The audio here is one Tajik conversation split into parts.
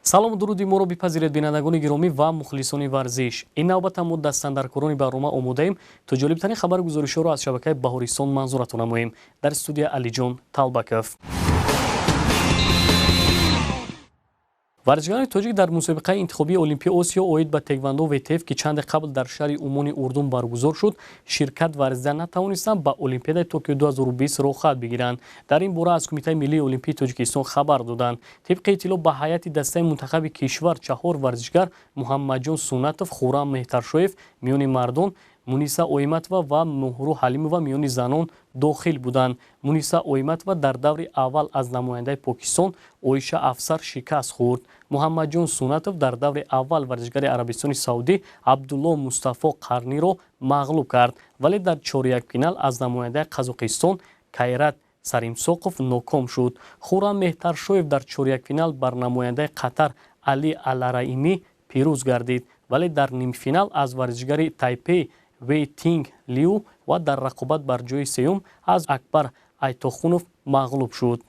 Салому дуруди моро бипазиред, бинандагони гиромӣ ва мухлисони варзиш. Ин навбата мо дастандаркорони барнома омодаем, то ҷолибтарин хабару гузоришҳоро аз шабакаи Баҳористон манзуратон намоем. Дар студия Алиҷон Талбаков. Варзишгарони тоҷик дар мусобиқаи интихобии Олимпии Осиё оид ба теквандо ВТФ, ки чанде қабл дар шаҳри Уммони Урдун баргузор шуд, ширкат варзида натавонистанд, ба Олимпиадаи Токио 2020 роҳхат бигиранд. Дар ин бора аз Кумитаи миллии олимпии Тоҷикистон хабар доданд. Тибқи иттилоъ, ба ҳайати дастаи мунтахаби кишвар чаҳор варзишгар: Муҳаммадҷон Суннатов, Хуррам Меҳтаршоев миёни мардон, Муниса Оиматова ва Муҳру Ҳалимова миёни занон дохил буданд. Муниса Оиматова дар даври аввал аз намояндаи Покистон Оиша Афсар шикаст хӯрд. Муҳаммадҷон Суннатов дар даври аввал варзишгари Арабистони Саудӣ Абдулло Мустафо Қарниро мағлуб кард, вале дар чорякфинал аз намояндаи Қазоқистон Кайрат Саримсоқов ноком шуд. Хуррам Меҳтаршоев дар чорякфинал бар намояндаи Қатар Али Алараимӣ пирӯз гардид, вале дар нимфинал аз варзишгари Тайпей Вей Тинг Лиу ва дар рақобат бар ҷои сеюм аз Акбар Айтохунов мағлуб шуд.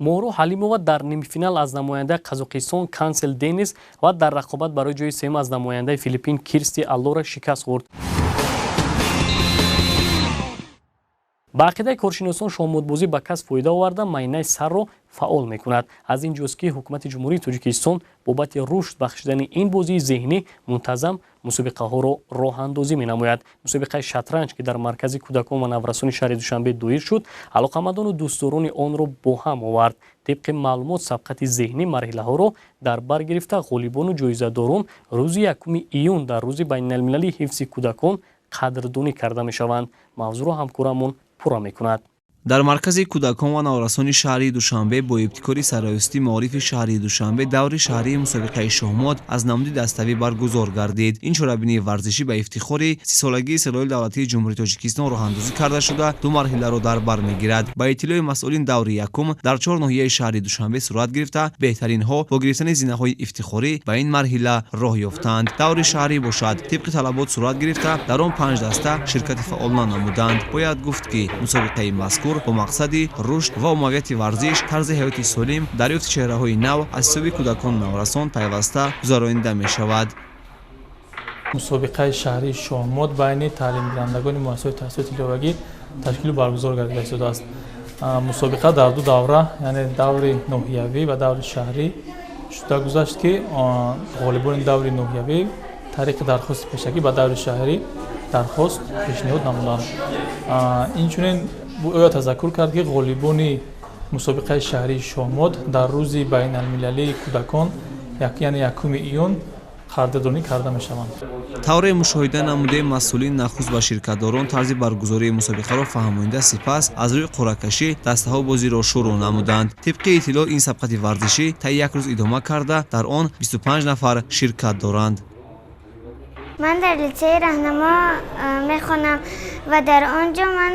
Моҳру Ҳалимова дар нимфинал аз намояндаи Қазоқистон Кансел Денис ва дар рақобат барои ҷои сеюм аз намояндаи Филиппин Кирсти Аллора шикаст хӯрд. Ба ақидаи коршиносон, шоҳмотбозӣ ба кас фоида оварда, майнаи сарро фаъол мекунад. Аз ин ҷост, ки Ҳукумати Ҷумҳурии Тоҷикистон бобати рушд бахшидани ин бозии зеҳнӣ мунтазам мусобиқаҳоро роҳандозӣ менамояд. Мусобиқаи шатранҷ, ки дар Маркази кӯдакон ва наврасони шаҳри Душанбе доир шуд, алоқамандону дӯстдорони онро бо ҳам овард. Тибқи маълумот, сабқати зеҳнӣ марҳилаҳоро дар бар гирифта, ғолибону ҷоизадорон рӯзи 1 июн, дар Рӯзи байналмилалии ҳифзи кӯдакон, қадрдонӣ карда мешаванд. Мавзӯъро ҳамкорамон пурра мекунад. Дар Маркази кӯдакон ва наврасони шаҳри Душанбе бо ибтикори Сарраёсати маорифи шаҳри Душанбе даври шаҳрии мусобиқаи шоҳмот аз намуди даставӣ баргузор гардид. Ин чорабинии варзишӣ ба ифтихори 30-солагии истиқлоли давлатии Ҷумҳурии Тоҷикистон роҳандозӣ карда шуда, ду марҳиларо дар бар мегирад. Ба иттилои масъулин, даври якум дар чор ноҳияи шаҳри Душанбе сурат гирифта, беҳтаринҳо бо гирифтани зинаҳои ифтихорӣ ба ин марҳила роҳ ёфтанд. Даври шаҳрӣ бошад, тибқи талабот сурат гирифта, дар он панҷ даста ширкати фаъолона намуданд. Бояд гуфт, ки мусобиқаи мазкур бо мақсади рушд ва оммавияти варзиш, тарзи ҳаёти солим, дарёфти чеҳраҳои нав аз ҳисоби кӯдакону наврасон пайваста гузаронида мешавад. Мусобиқаи шаҳрии шоҳмот байни таълимгирандагони муассисаҳои таҳсилоти иловагӣ ташкилу баргузор гардида истодааст. Мусобиқа дар ду давра, яъне даври ноҳиявӣ ва даври шаҳрӣ шуда гузашт, ки ғолибони даври ноҳиявӣ тариқи дархости пешакӣ ба даври шаҳрӣ дархост пешниҳод намуданд. Инчунин бояд тазаккур кард, ки ғолибони мусобиқаи шаҳрии шоҳмот дар Рӯзи байналмилалии кӯдакон, яъне 1 июн, қадрдонӣ карда мешаванд. Тавре мушоҳида намудем, масъулин нахуст ба ширкатдорон тарзи баргузории мусобиқаро фаҳмонида, сипас аз рӯи қуръакашӣ дастаҳо бозиро шурӯъ намуданд. Тибқи иттилоъ, ин сабқати варзишӣ таи як рӯз идома карда, дар он 25 нафар ширкат доранд. Ман дар литсеи Раҳнамо мехонам ва дар он ҷо ман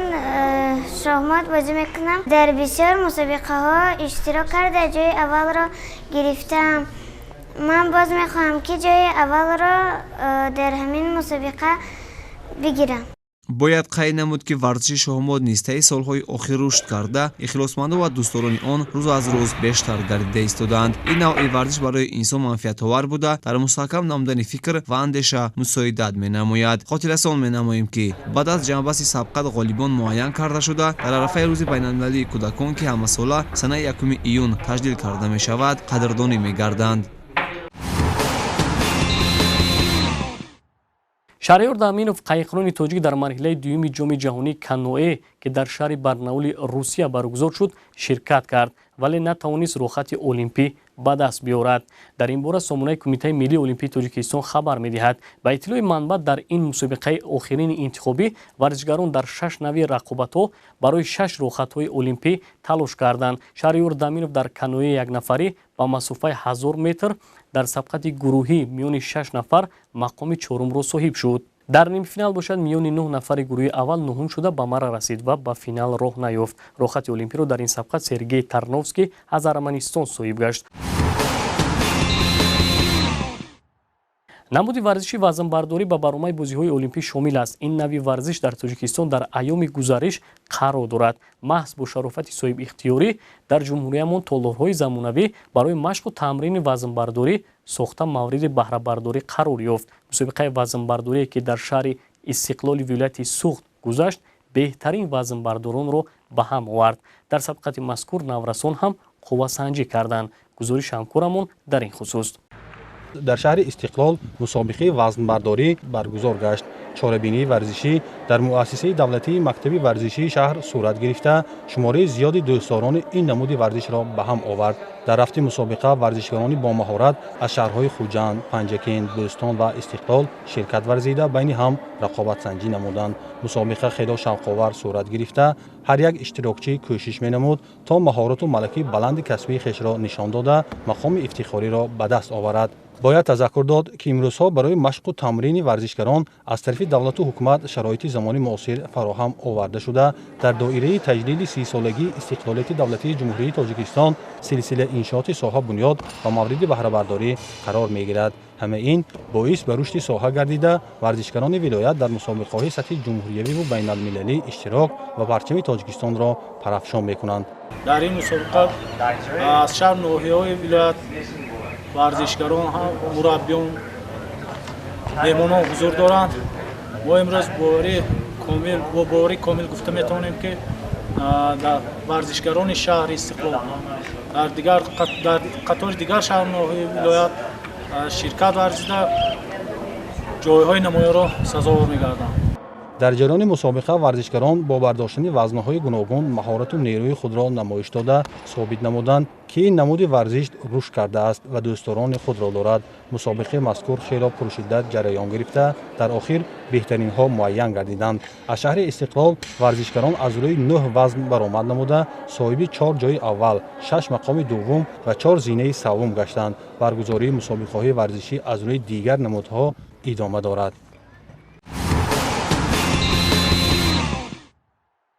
шоҳмот бозӣ мекунам. Дар бисёр мусобиқаҳо иштирок карда, ҷои аввалро гирифтаам. Ман боз мехоҳам, ки ҷои аввалро дар ҳамин мусобиқа бигирам. Бояд қайд намуд, ки варзиши шоҳмот низ таи солҳои охир рушд карда, ихлосмандон ва дӯстдорони он рӯз аз рӯз бештар гардида истодаанд. Ин навъи варзиш барои инсон манфиатовар буда, дар мустаҳкам намудани фикр ва андеша мусоидат менамояд. Хотиррасон менамоем, ки баъд аз ҷамъбасти сабқат ғолибон муайян карда шуда, дар арафаи Рӯзи байналмилалии кӯдакон, ки ҳамасола санаи 1 июн таҷлил карда мешавад, қадрдонӣ мегарданд. Шаҳриёр Даминов, қайиқрони тоҷик, дар марҳилаи дуюми Ҷоми ҷаҳонии каноэ, ки дар шаҳри Барнаули Русия баргузор шуд, ширкат кард, вале натавонист роҳхати олимпӣ ба даст биёрад. Дар ин бора сомонаи Кумитаи миллии олимпии Тоҷикистон хабар медиҳад. Ба иттилои манбаъ, дар ин мусобиқаи охирини интихобӣ варзишгарон дар шаш нави рақобатҳо барои шаш роҳхатҳои олимпӣ талош карданд. Шаҳриёр Даминов дар каноэи якнафарӣ ба масофаи 1000 метр дар сабқати гурӯҳӣ миёни шаш нафар мақоми чорумро соҳиб шуд. Дар нимфинал бошад, миёни нӯҳ нафари гурӯҳи аввал нуҳум шуда, ба мара расид ва ба финал роҳ наёфт. Роҳхати олимпиро дар ин сабқат Сергей Тарновский аз Арманистон соҳиб гашт. Намуди варзиши вазнбардорӣ ба барномаи бозиҳои олимпӣ шомил аст. Ин нави варзиш дар Тоҷикистон дар айёми гузариш қарор дорад. Маҳз бо шарофати соҳибихтиёрӣ дар ҷумҳуриямон толорҳои замонавӣ барои машқу тамрини вазнбардорӣ сохта мавриди баҳрабардорӣ қарор ёфт. Мусобиқаи вазнбардорие, ки дар шаҳри Истиқлоли вилояти Суғд гузашт, беҳтарин вазнбардоронро ба ҳам овард. Дар сабқати мазкур наврасон ҳам қуввасанҷӣ карданд. Гузориши ҳамкорамон дар ин хусус. Дар шаҳри Истиқлол мусобиқаи вазнбардорӣ баргузор гашт. Чорабинии варзишӣ дар муассисаи давлатии мактаби варзишии шаҳр сурат гирифта, шумораи зиёди дӯстдорони ин намуди варзишро ба ҳам овард. Дар рафти мусобиқа варзишгарони бомаҳорат аз шаҳрҳои Хуҷанд, Панҷакент, Бӯстон ва Истиқлол ширкат варзида, байни ҳам рақобатсанҷӣ намуданд. Мусобиқа хело шавқовар сурат гирифта, ҳар як иштирокчӣ кӯшиш менамуд, то маҳорату малакаи баланди касбии хешро нишон дода, мақоми ифтихориро ба даст оварад. Бояд тазаккур дод, ки имрӯзҳо барои машқу тамрини варзишгарон аз тарафи давлату ҳукумат шароити замони муосир фароҳам оварда шуда, дар доираи таҷлили 30-солагии истиқлолияти давлатии Ҷумҳурии Тоҷикистон силсила иншооти соҳа бунёд ва мавриди баҳрабардорӣ қарор мегирад. Ҳама ин боис ба рушди соҳа гардида, варзишгарони вилоят дар мусобиқаҳои сатҳи ҷумҳуриявиву байналмилалӣ иштирок ва парчами Тоҷикистонро парафшон мекунанд. Дар ин мусобиқа аз шаҳр ноҳияҳои вилоят варзишгарон ҳам, мураббиён, меҳмонон ҳузур доранд. Мо имрӯз бо боварии комил гуфта метавонем, ки дар варзишгарони шаҳри Истиқлол дар қатори дигар шаҳр ноҳияи вилоят ширкат варзида, ҷойҳои намоёнро сазовор мегарданд. Дар ҷараёни мусобиқа варзишгарон бо бардоштани вазнаҳои гуногун маҳорату нерӯи худро намоиш дода, собит намуданд, ки ин намуди варзиш рушд кардааст ва дӯстдорони худро дорад. Мусобиқаи мазкур хело пуршиддат ҷараён гирифта, дар охир беҳтаринҳо муайян гардиданд. Аз шаҳри Истиқлол варзишгарон аз рӯи 9 вазн баромад намуда, соҳиби 4 ҷои аввал, 6 мақоми дуввум ва 4 зинаи саввум гаштанд. Баргузории мусобиқаҳои варзишӣ аз рӯи дигар намудҳо идома дорад.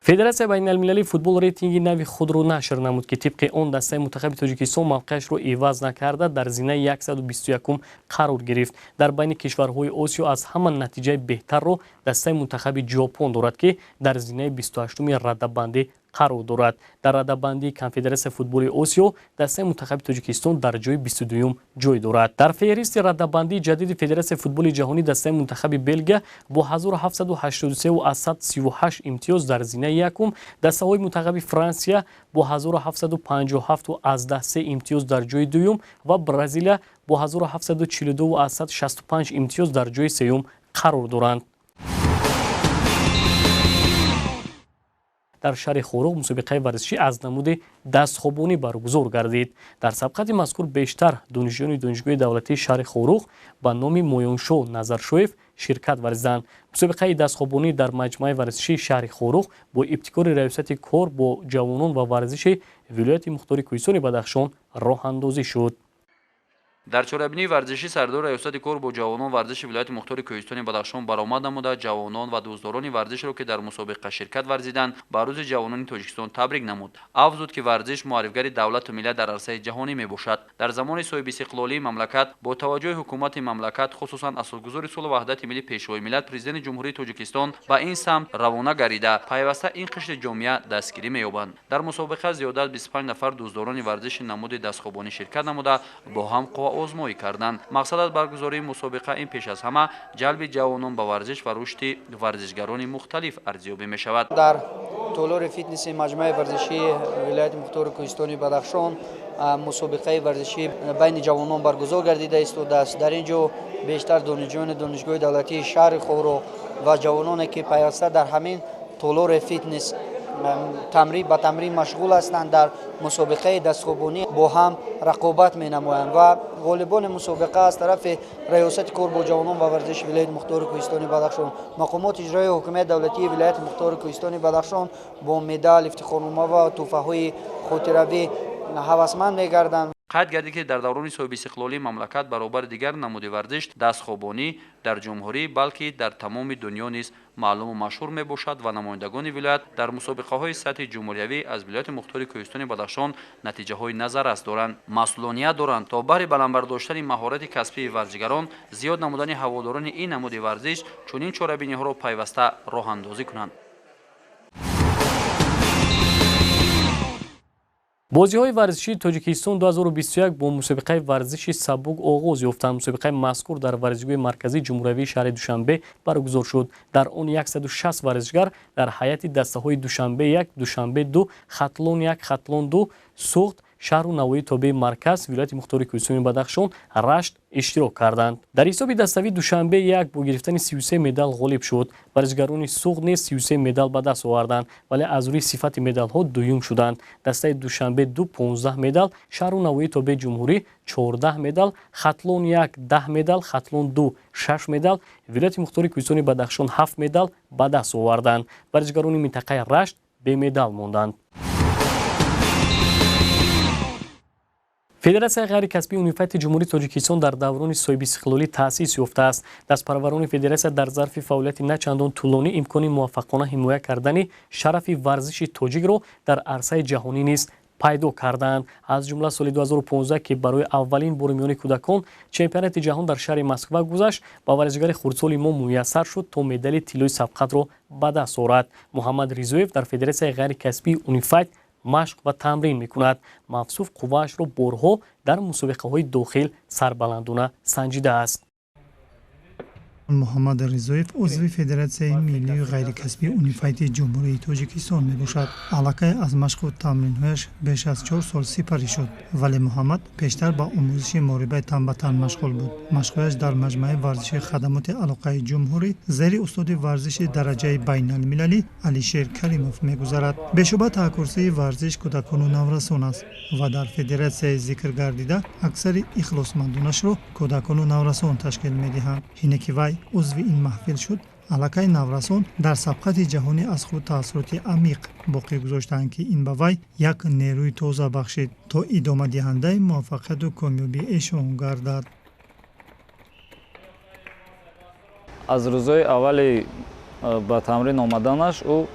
Федератсияи байналмилалии футбол рейтинги нави худро нашр намуд, ки тибқи он дастаи мунтахаби Тоҷикистон мавқеашро иваз накарда дар зинаи 121 қарор гирифт. Дар байни кишварҳои Осиё аз ҳама натиҷаи беҳтарро дастаи мунтахаби Ҷопон дорад, ки дар зинаи 28-уми радабандӣ қарор дорад. Дар радабандии Конфедератсияи футболи Осиё дастаи мунтахаби Тоҷикистон дар ҷои 22-юм ҷой дорад. Дар феҳристи радабандии ҷадиди Федератсияи футболи ҷаҳонӣ дастаи мунтахаби Белгия бо 1783,38 имтиёз дар зинаи якум, дастаҳои мунтахаби Франсия бо 1757,3 имтиёз дар ҷои дуюм ва Бразилия бо 1742,65 имтиёз дар ҷои сеюм қарор доранд. Дар шаҳри Хоруғ мусобиқаи варзишӣ аз намуди дастхобонӣ баргузор гардид. Дар сабқати мазкур бештар донишҷӯёни Донишгоҳи давлатии шаҳри Хоруғ ба номи Моёншоҳ Назаршоев ширкат варзиданд. Мусобиқаи дастхобонӣ дар маҷмӯаи варзишии шаҳри Хоруғ бо ибтикори Раёсати кор бо ҷавонон ва варзиши вилояти мухтори Кӯҳистони Бадахшон роҳандозӣ шуд. Дар чорабинии варзишӣ сардори Раёсати кор бо ҷавонон варзиши вилояти мухтори Кӯҳистони Бадахшон баромад намуда, ҷавонон ва дӯстдорони варзишро, ки дар мусобиқа ширкат варзиданд, ба рӯзи ҷавонони Тоҷикистон табрик намуд. Афзуд, ки варзиш муаррифгари давлату миллат дар арсаи ҷаҳонӣ мебошад. Дар замони соҳибистиқлолии мамлакат бо таваҷҷӯҳи ҳукумати мамлакат, хусусан асосгузори сулҳу ваҳдати миллӣ, Пешвои миллат, Президенти Ҷумҳурии Тоҷикистон ба ин самт равона гардида, пайваста ин қишри ҷомеа дастгирӣ меёбанд. Дар мусобиқа зиёда аз 25 нафар дӯстдорони варзиши намуди дастхобонӣ ширкат намуда, бо ҳам қувва озмоӣ карданд. Мақсад аз баргузории мусобиқа ин пеш аз ҳама ҷалби ҷавонон ба варзиш ва рушди варзишгарони мухталиф арзёбӣ мешавад. Дар толори фитнеси маҷмӯаи варзишии вилояти мухтори Кӯҳистони Бадахшон мусобиқаи варзишӣ байни ҷавонон баргузор гардида истодааст. Дар ин ҷо бештар донишҷӯёни Донишгоҳи давлатии шаҳри Хоруғ ва ҷавононе, ки пайваста дар ҳамин толори фитнес ба тамрин машғул ҳастанд, дар мусобиқаи дастхобонӣ бо ҳам рақобат менамоянд ва ғолибони мусобиқа аз тарафи Раёсати кор бо ҷавонон ва варзиши вилояти мухтори Кӯҳистони Бадахшон, мақомоти иҷроии ҳокимияти давлатии вилояти мухтори Кӯҳистони Бадахшон бо медал, ифтихорнома ва тӯҳфаҳои хотиравӣ ҳавасманд мегарданд. Қайд гардид, ки дар даврони соҳибистиқлолии мамлакат баробари дигар намуди варзиш дастхобонӣ дар ҷумҳурӣ, балки дар тамоми дунё низ маълуму машҳур мебошад ва намояндагони вилоят дар мусобиқаҳои сатҳи ҷумҳуриявӣ аз вилояти мухтори Кӯҳистони Бадахшон натиҷаҳои назаррас доранд. Масъулоният доранд то баҳри баланд бардоштани маҳорати касбии варзишгарон, зиёд намудани ҳаводорони ин намуди варзиш чунин чорабиниҳоро пайваста роҳандозӣ кунанд. Бозиҳои варзишии Тоҷикистон 2021 бо мусобиқаи варзиши сабук оғоз ёфтанд. Мусобиқаи мазкур дар варзишгоҳи марказии ҷумҳуриявии шаҳри Душанбе баргузор шуд. Дар он 160 варзишгар дар ҳайати дастаҳои Душанбе 1, Душанбе 2, Хатлон 1, Хатлон 2, Суғд, шаҳру навоҳии тобеи марказ, вилояти мухтори Кӯҳистони Бадахшон, Рашт иштирок карданд. Дар ҳисоби даставӣ Душанбе 1 бо гирифтани 33 медал ғолиб шуд. Варзишгарони Суғд низ 33 медал ба даст оварданд, вале аз рӯи сифати медалҳо дуюм шуданд. Дастаи Душанбе 2 15 медал, шаҳру навоҳии тобеи ҷумҳурӣ 14 медал, Хатлон 1 10 медал, Хатлон 2 6 медал, вилояти мухтори Кӯҳистони Бадахшон 7 медал ба даст оварданд. Варзишгарони минтақаи Рашт бемедал монданд. Федератсияи ғайрикасбии Унифайти Ҷумҳурии Тоҷикистон дар даврони соҳибистиқлолӣ таъсис ёфтааст. Дастпарварони федератсия дар зарфи фаъолияти на чандон тӯлонӣ имкони муваффақона ҳимоя кардани шарафи варзиши тоҷикро дар арсаи ҷаҳонӣ низ пайдо кардаанд. Аз ҷумла соли 2015, ки барои аввалин бори миёни кӯдакон чемпионати ҷаҳон дар шаҳри Москва гузашт, ба варзишгари хурдсоли мо муяссар шуд то медали тиллои сабқатро ба даст орад. Муҳаммад Ризоев дар федератсияи ғайрикасбии Унифайт машқ ва тамрин мекунад. Мавсуф қувваашро борҳо дар мусобиқаҳои дохил сарбаландона санҷидааст. Муҳаммад Ризоев узви Федератсияи миллию ғайрикасбии Унифайти Ҷумҳурии Тоҷикистон мебошад. Аллакай аз машқу тамринҳояш беш аз 4 сол сипарӣ шуд, вале Муҳаммад пештар ба омӯзиши муҳорибаи тан ба тан машғул буд. Машқҳояш дар маҷмӯаи варзиши хадамоти алоқаи ҷумҳурӣ зери устоди варзиши дараҷаи байналмилалӣ Алишер Каримов мегузарад. Бешуба таҳкурсии варзиш кӯдакону наврасон аст ва дар федератсияи зикргардида аксари ихлосмандонашро кӯдакону наврасон ташкил медиҳанд. Ҳине ки вай узви ин маҳфил шуд, аллакай наврасон дар сабқати ҷаҳонӣ аз худ таассуроти амиқ боқӣ гузоштанд, ки ин ба вай як нерӯи тоза бахшид то идомадиҳандаи муваффақияту комёбии эшон гардад. Аз рӯзҳои аввали ба тамрин омаданаш ӯ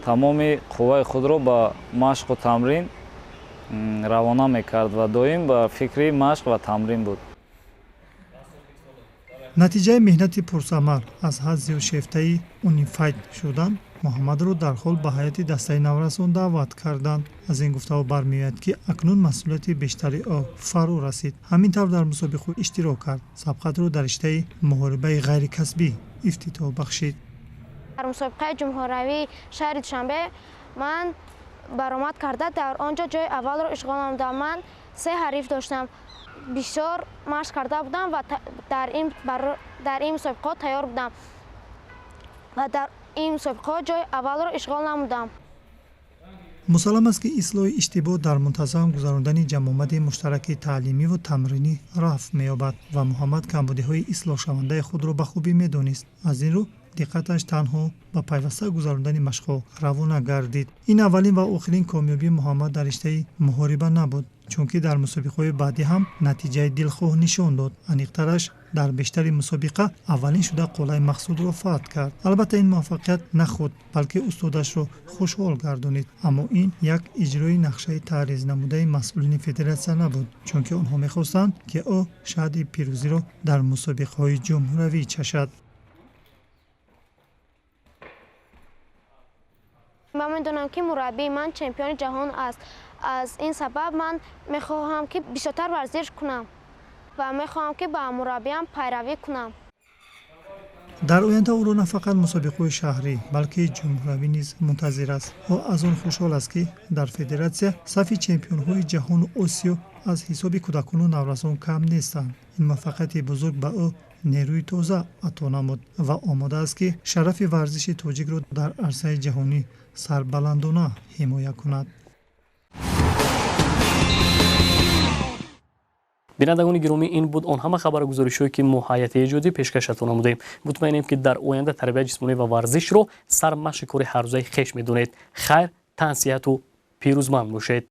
тамоми қувваи худро ба машқу тамрин равона мекард ва доим ба фикри машқ ва тамрин буд. Натиҷаи меҳнати пурсамар аз ҳад зиёд шефтаи Унифайт шудан Муҳаммадро дарҳол ба ҳайати дастаи наврасон даъват карданд. Аз ин гуфтаҳо бармеояд, ки акнун масъулияти бештари ӯ фаро расид. Ҳамин тавр дар мусобиқаҳо иштирок кард. Сабқатро дар риштаи муҳорибаи ғайрикасбӣ ифтитоҳ бахшид. Дар мусобиқаи ҷумҳуриявии шаҳри Душанбе ман баромад карда, дар он ҷо ҷои аввалро ишғол намудам. Ман 3 ҳариф доштам. Бисёр машқ карда будам ва дар ин мусобиқаҳо тайёр будам ва дар ин мусобиқаҳо ҷои аввалро ишғол намудам. Мусаллам аст, ки ислоҳи иштибоҳ дар мунтазам гузарондани ҷамъомади муштараки таълимиву тамринӣ рафт меёбад ва Муҳаммад камбудиҳои ислоҳшавандаи худро ба хубӣ медонист. Аз ин рӯ диққаташ танҳо ба пайваста гузарондани машқҳо равона гардид. Ин аввалин ва охирин комёбии Муҳаммад дар риштаи муҳориба набуд, чунки дар мусобиқаҳои баъдӣ ҳам натиҷаи дилхоҳ нишон дод. Аниқтараш дар бештари мусобиқа аввалин шуда қуллаи мақсудро фатҳ кард. Албатта ин муваффақият на худ, балки устодашро хушҳол гардонид. Аммо ин як иҷрои нақшаи таъриз намудаи масъулини федератсия набуд, чунки онҳо мехостанд, ки ӯ шаҳди пирӯзиро дар мусобиқаҳои ҷумҳуравӣ чашад. Ман медонам, ки мураббии ман чемпиони ҷаҳон аст. Аз ин сабаб ман мехоҳам, ки бисёртар варзиш кунам ва мехоҳам, ки ба мураббиям пайравӣ кунам. Дар оянда ӯро на фақат мусобиқаҳои шаҳрӣ, балки ҷумҳуравӣ низ мунтазир аст. Ӯ аз он хушҳол аст, ки дар федератсия сафи чемпионҳои ҷаҳону Осиё аз ҳисоби кӯдакону наврасон кам нестанд. Ин муваффақияти бузург ба ӯ нерӯи тоза ато намуд ва омода аст, ки шарафи варзиши тоҷикро дар арсаи ҷаҳонӣ сарбаландона ҳимоя кунад. Бинандагони гиромӣ, ин буд он ҳама хабару гузоришҳое, ки мо ҳайати эҷодӣ пешкашатон намудем. Мутмаинем, ки дар оянда тарбияи ҷисмонӣ ва варзишро сармашқи кори ҳаррӯзаи хеш медонед. Хайр, тансиҳату пирӯзманд бошед.